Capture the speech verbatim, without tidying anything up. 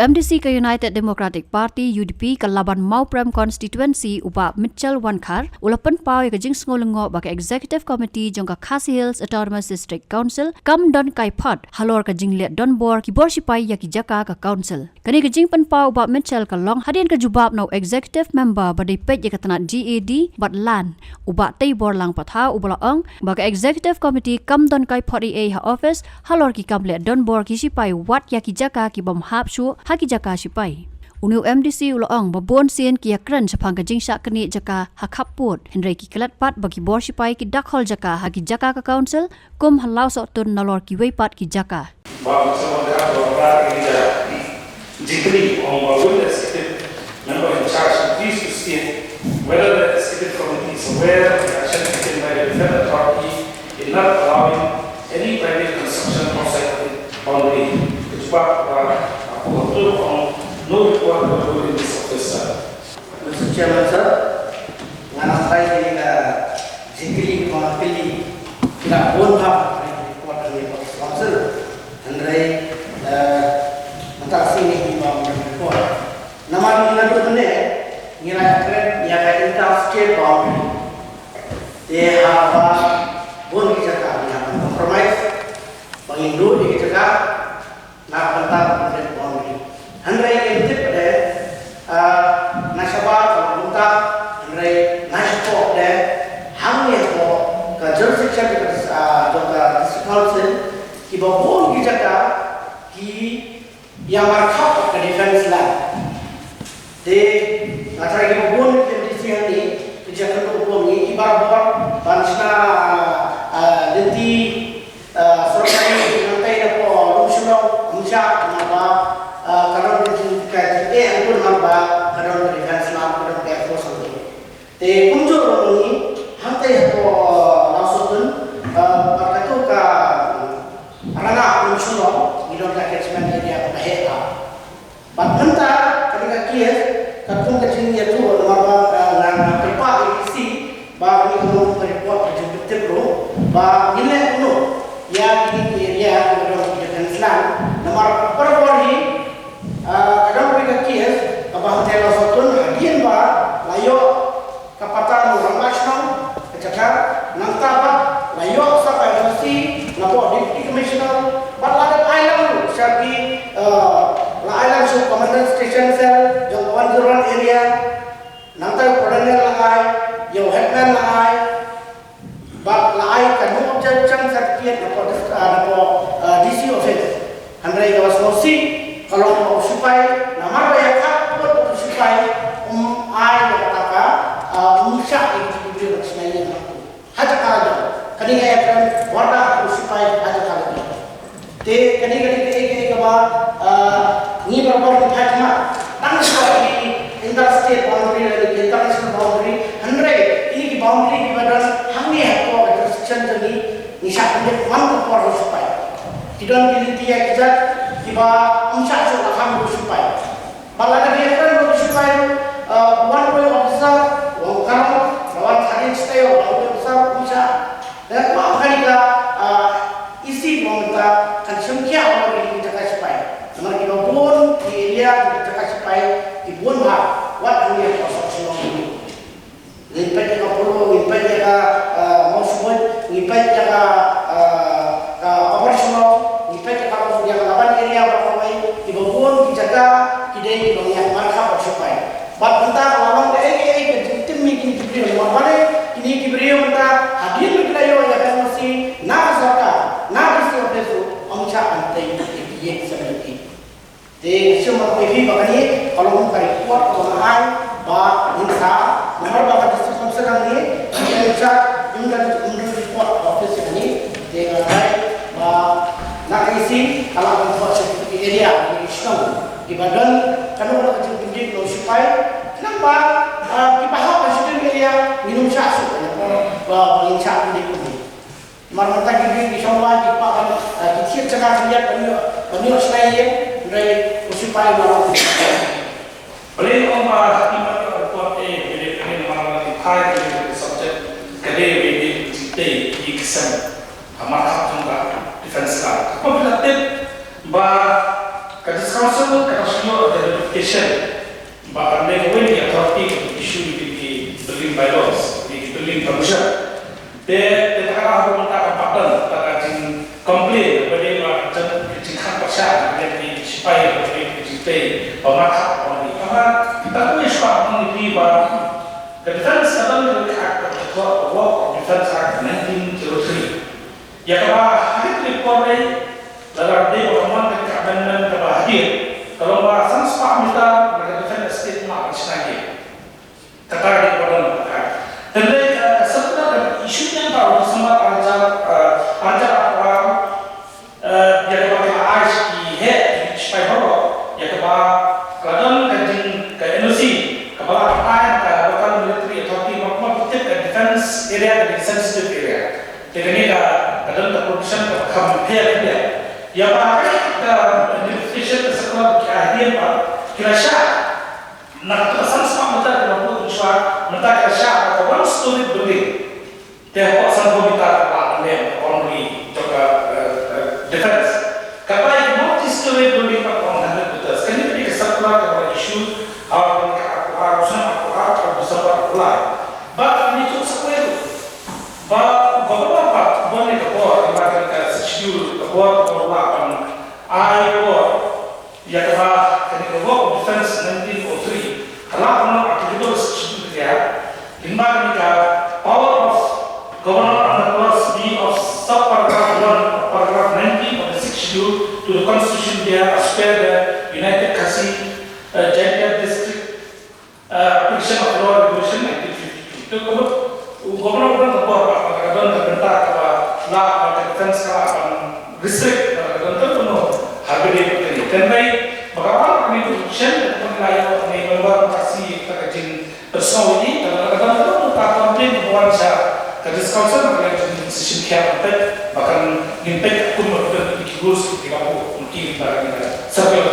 M D C ka United Democratic Party, U D P, ka Laban Mawprem Constituency, u Bah Mitchell Wankhar, u la pynpaw ïa ka jingsngew lyngngoh ba ka Executive Committee jong ka Khasi Hills Autonomous District Council kam don kai phot halor ka jingleh donbor ki bor shipai ïa ki jaka ka Council. Kane ka jingpynpaw u Bah Mitchell ka long hadien ka jubab na u Executive Member ba dei peit ïa ka tnat G A D bad Land, u Bah Teibor Langpatha, uba la ong ba ka Executive Committee kam don kai phot ei ei ha office halor ki kam leh donbor ki shipai wat ïa ki jaka ki bym hap shuh ha ki jaka shipai. Une u M D C u la ong ba bun sien ki ïakren shaphang ka jingshah knieh jaka ha khappud, hynrei ki klet pat ba ki bor shipai ki dakhol jaka ha ki jaka ka Council kum ha Lawsohtun nalor kiwei pat ki jaka. Ba, so, on behalf of our party, uh, Jingkylli ong ba will the executive member in charge please to state whether the executive committee is aware of the action taken by the defendant authority in not allowing any private construction outside the boundary. Ka jubab ba, uh, ong no report available in this office, sir. Mister Chairman, sir, nga nang try ïa ka jingkylli kaba nga kylli ki la bun bha ha report jong ka Council. Hynrei, eh, mynta ka sngi ngi bam report. Namar ngi naduh mynne ngi la ïakren ïa ka inter-state boundary. Te haba bun ki jaka ngi hap ban compromise ba ngin duh ïa ki jaka na ka bynta ka boundary, boundary. Hynrei ngin tip de, ah, na shabar ka long mynta, hynrei na shapoh de, hangne hapoh ka jurisdiction ka, ah, jong ka District Council, kiba bun ki jaka ki ïa markhap ka defence land. Te nga tharai kiba bun ki M D C hangne ki jaka kiba bun ngi i barabor ban shna, ah, lynti, ah, sorkari nangtai napoh Lumshillong, ym shah namar ba, ah, ka don ka jing, ka jingeh angkun namar ba ka don ka defence land, ka don ka air force angkun. Te kumjuh ruh ngi hangtai hapoh Lawsohtun, ah, bad kato ka Ranah Lumshillong ngi don ka catchment area kaba heh bha. Bad mynta kane ka case ka kum ka jingïathuh namar ba, eh, nga, nga kyrpad ïa ka D C ba ngi ka long ka report ka jingpyntip ruh ba ngin leh kumno ïa kine ki area kiba don ki defence land namar barabor hi, eh, ka don kawei ka case kaba hangtai Lawsohtun hadien ba la ïoh ka pata na u rangbah shnong ka jaka, nangta pat la ïoh sa ka N O C napoh Deputy Commissioner, bad la dep ai lang sha ki, eh, la ai lang sha u Commandant Station Cell jong ka one zero one area, nangta u Colonel la ai, ïa u Headman la ai, bad la ai ka no objection certificate napoh dis-, ah, napoh, ah, D C office. Hynrei kaba sngewsih ka long ba u sipai, namar ba ïa ka kot u sipai, um ai ïa kata ka, ah, um shah ïa ki briew ban shna ïing ha jaka jong. Kane nga ïakren warda u sipai ha jaka jong. Te kane kane kane kane kaba, ah, ngi barabor ngi phai khmat tang sha ki interstate boundary lane ki international boundary, hynrei kine ki boundary kiba don hangne hapoh ka jurisdiction jong ngi, ngi shah pynlip man ka por ha u sipai. Ki don ki lynti ïa ki jait kiba ym shah shuh la kham u sipai. Ba lada ngi ïakren bad u sipai, eh, one way officer, u ong ka long, la wan hadien shatei, one way officer, ym shah. Te ba kane ka, eh, issue ba mynta kan shim khia ha kine ki jaka sipai. Namar kiba bun ki area ki jaka sipai ki bun bha, wat hangne ha Shillong. Ngi peit ïa ka Polo, ngi peit ïa ka, ah, Mawshynrut, ngi peit ïa ka, ah, ka Upper Shillong, ngi peit ïa ka, ïa ka Laban area baroh kawei, kiba bun ki jaka ki dei kiba ngi ïa markhap bad sipai. Bad mynta ka la long kaei kaei ka jingtim ïa kine ki briew, namar balei kine ki briew mynta hadien ba ki la ïoh ïa ka N O C na ka sorkar, na ka D C office ruh, ym shah ban tei ïa ki ïing sem ïa ki. Te nga shu ong ïa phi ba kane ka long ka report kaba nga ai ba ngin sa, namar ba ka district council hangne ngim don, ngim don report office hangne. Te nga ai ba na ka E C ka la ban report sha ki area, ki shnong kiba don kano kano ka jingpyndik na u sipai. Namar ba, ah, kiba hap ha ki area ngin ym shah shuh, ba ngin shah pyndik kumne. Namar mynta ki briew ki shong lai ki kwah ban, eh, ki thied jaka khyndiat ban ïoh, ban ïoh shna ïing, hynrei u sipai ma long. Balei ong ba ha ki ban ïoh report, eh, ki dei kane namar ba ki phai ki dei ki subject ka dei ba dei ki tei ki ksem. Ha markhap jong ka defence ka. Ka phi la tip ba ka District Council ka la shu ïoh Education, ba kan dei kawei na ki authority ki issue ïa ki building bylaws, ïa ki building permission. Te, te kata ka ruh mynta ka pat don, kata ka jingcomplain, ba dei ba ka jing, ka jingkhang pyrshah na ki sipai, ba dei ka jingtei ba markhap, ba dei. Tangba kita kawei shuwa ban ïa phi ba ka defense ka don ka, ka, ka, ka Work of Defense Act nineteen zero three. Ïa kaba ha kane ka por dei, lada dei ba ka mon ka amendment kaba hadien, ka long ba san spah meter na ka defense estate ma ban shna ïa. Kata ka dei ka don ka. Te lei ka, ka circular ka issue ïa ka December ar hajar, eh, ar hajar arphew ar, eh, ïa kaba ka la ai sha ki heh ki sipai baroh, ïa kaba ka la don ka jing ka N O C, kaba la ai ka local military authority, ba kumba ki tip ka defense area ka dei sensitive area. Te kane ka, ka don ka provision kaba kham pher pher. Ïa ba ka, ka notification ka circular ki ai hadien ba ki la shah. Na kata ka san spah meter kaba bun shuwa, mynta ka la shah ka one story building. Te hapoh san phew meter ka la lem ka boundary jong ka, eh, eh, defense. Ka bai multi story building ka one hundred meters. Kane ka dei ka circular kaba la issue ha ka arphew ar, arphew ar, arphew ar, arphew ar, arphew lai. Bad ngi ïathuh sa kawei ruh ba, ba, ba, ba, ba, ba ne ka bor, ba ne ka schedule, ka bor, ka bor la ban ai bor ïa kaba kane ka Work of Defense nineteen oh three ka la ban long applicable schedule ïa, lyngba kane ka power of Governor under clause B of subparagraph one of paragraph nineteen of the sixth schedule to the Constitution ïa, as per the United Khasi, uh, Jaintia District, uh, Application of Law Regulation nineteen fifty-two. To ka mut u Governor u don ka bor ba ka don ka bynta kaba la ba ka defense ka la ban restrict ba ka don ka bynta ha ka dei ka dei. Te hynrei ba ka wan ka dei ka option ka la ïa ka dei member ka si ka ka jing personally ka la ka don ka don ka complain ka wan sha ka District Council ba ka la jing decision kia ba pet ba kan impact kum ba ka don ki rules ki ba ku ki ba ka circle.